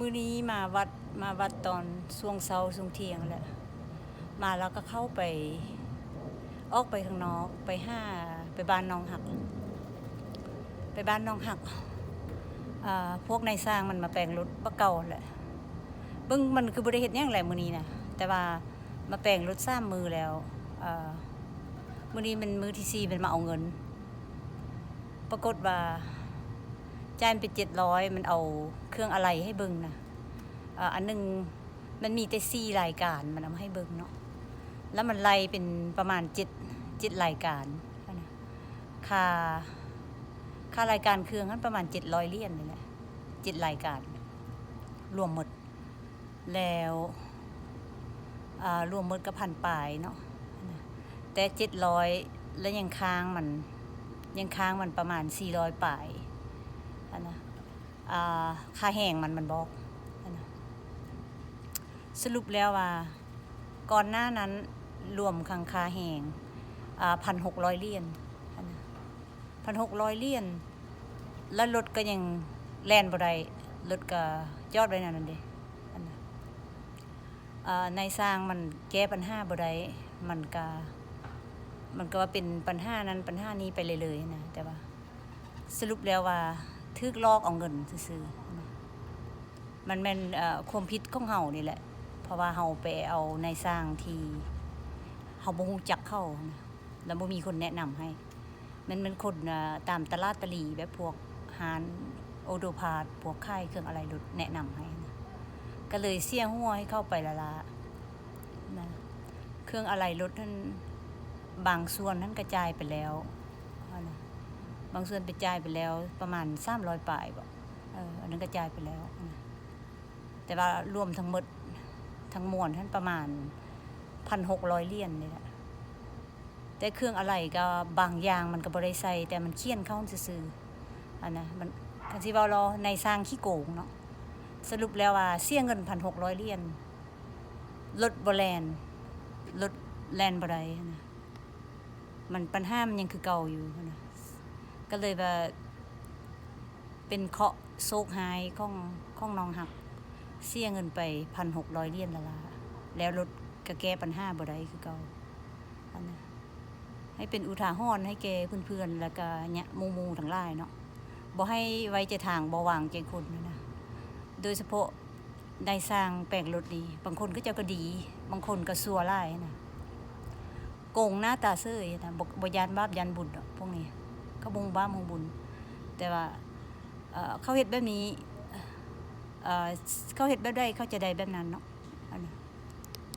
ມື້ນີ້ມາວັດ ມາວັດຕອນຊ່ວງເຊົ້າຊ່ວງທ່ຽງແຫຼະ ມາແລ້ວກໍເຂົ້າໄປ ອອກໄປຂ້າງນອກ ໄປຫາ ໄປບ້ານໜອງຮັກ ໄປບ້ານໜອງຮັກ ເອີ ພວກນາຍຊ່າງມັນມາແປງລົດປະເກົ່າແຫຼະ ເບິ່ງມັນຄືບໍ່ໄດ້ເຮັດຫຍັງແຫຼະມື້ນີ້ນະ ແຕ່ວ່າມາແປງລົດສາມມື້ແລ້ວ ເອີ ມື້ນີ້ແມ່ນມື້ທີສີ່ ມັນມາເອົາເງິນ ປາກົດວ່າຈ່າຍມັນໄປເຈັດຮ້ອຍ ມັນເອົາເຄື່ອງອາໄຫຼໃຫ້ເບິ່ງນະ ເອີ ອັນໜຶ່ງ ມັນມີແຕ່ສີ່ລາຍການ ມັນເອົາມາໃຫ້ເບິ່ງເນາະ ແລ້ວມັນໄລ່ເປັນປະມານເຈັດ ເຈັດລາຍການ ຄ່າ ຄ່າລາຍການເຄື່ອງຫັ້ນປະມານເຈັດຮ້ອຍຫຼຽນນີ້ແຫຼະ ເຈັດລາຍການ ລວມໝົດ ແລ້ວ ອາ ລວມໝົດກໍພັນປາຍເນາະ ແຕ່ເຈັດຮ້ອຍ ແລ້ວຍັງຄ້າງມັນ ຍັງຄ້າງມັນປະມານສີ່ຮ້ອຍປາຍຫັ້ນນະ ອາ ຄ່າແຮງມັນ ມັນບອກຫັ້ນນະ ສະຫຼຸບແລ້ວວ່າ ກ່ອນໜ້ານັ້ນລວມທັງຄ່າແຮງ ອາ ພັນຫົກຮ້ອຍຫຼຽນຫັ້ນນະ ພັນຫົກຮ້ອຍຫຼຽນ ແລ້ວລົດກໍຍັງແລ່ນບໍ່ໄດ້ ລົດກໍຈອດໄວ້ແນວນັ້ນເດຫັ້ນນະ ອາ ນາຍຊ່າງມັນແກ້ບັນຫາບໍ່ໄດ້ ມັນກະ ມັນກໍວ່າເປັນບັນຫານັ້ນບັນຫານີ້ໄປເລື້ອຍໆນະ ແຕ່ວ່າ ສະຫຼຸບແລ້ວວ່າຖືກຫຼອກເອົາເງິນຊື່ໆ ມັນແມ່ນ ເອີ ຄວາມຜິດຂອງເຮົານີ້ແຫຼະ ເພາະວ່າເຮົາໄປເອົານາຍຊ່າງທີ່ເຮົາບໍ່ຮູ້ຈັກເຂົານະ ແລ້ວບໍ່ມີຄົນແນະນຳໃຫ້ ມັນແມ່ນຄົນ ເອີ ຕາມຕະຫຼາດຕະຫຼີ ແບບພວກຮ້ານໂອໂຕພາດ ພວກຂາຍເຄື່ອງອາໄຫຼລົດແນະນຳໃຫ້ນະ ກໍເລີຍເສຍຫົວໃຫ້ເຂົາໄປລ້າໆ ນະ ເຄື່ອງອາໄຫຼລົດຫັ້ນ ບາງສ່ວນຫັ້ນກະຈ່າຍໄປແລ້ວຫັ້ນນະ ບາງສ່ວນໄປຈ່າຍໄປແລ້ວປະມານສາມຮ້ອຍປາຍບໍ ເອີ ອັນນັ້ນກະຈ່າຍໄປແລ້ວຫັ້ນນະ ແຕ່ວ່າລວມທັງໝົດທັງມວນຫັ້ນປະມານພັນຫົກຮ້ອຍຫຼຽນນີ້ແຫຼະ ແຕ່ເຄື່ອງອາໄຫຼກໍບາງຢ່າງມັນກໍບໍ່ໄດ້ໃສ່ ແຕ່ມັນຂຽນເຂົ້າຊື່ໆ ອັນນະ ມັນ ຄັນຊິເວົ້າລາວ ນາຍຊ່າງຂີ້ໂກງເນາະ ສະຫຼຸບແລ້ວວ່າເສຍເງິນພັນຫົກຮ້ອຍຫຼຽນ ລົດບໍ່ແລ່ນ ລົດແລ່ນບໍ່ໄດ້ຫັ້ນນະ ມັນ ບັນຫາມັນຍັງຄືເກົ່າຢູ່ຫັ້ນນະ ກໍເລີຍວ່າເປັນເຄາະໂຊກຮ້າຍຂອງ ຂອງນ້ອງຮັກ ເສຍເງິນໄປພັນຫົກຮ້ອຍຫຼຽນລ້າໆ ແລ້ວລົດກໍແກ້ບັນຫາບໍ່ໄດ້ຄືເກົ່າຫັ້ນນະ ໃຫ້ເປັນອຸທາຫອນໃຫ້ແກ່ເພື່ອນໆ ແລ້ວກະຍະ ໝູ່ໆທັງຫຼາຍເນາະ ບໍ່ໃຫ້ໄວ້ໃຈທາງ ບໍ່ວາງໃຈຄົນຫັ້ນນະ ໂດຍສະເພາະນາຍຊ່າງແປງລົດນີ້ ບາງຄົນເຂົາເຈົ້າກໍດີ ບາງຄົນກໍຊົ່ວຫຼາຍຫັ້ນນະ ໂກງໜ້າຕາເສີຍຫັ້ນນະ ບໍ່ ບໍ່ຢ້ານບາບຢ້ານບຸນດອກພວກນີ້ ເຂົາບໍ່ຮູ້ບາບຮູ້ບຸນ ແຕ່ວ່າ ເອີ ເຂົາເຮັດແບບນີ້ ເອີ ເຂົາເຮັດແບບໃດເຂົາຈະໄດ້ແບບນັ້ນເນາະ ອັນ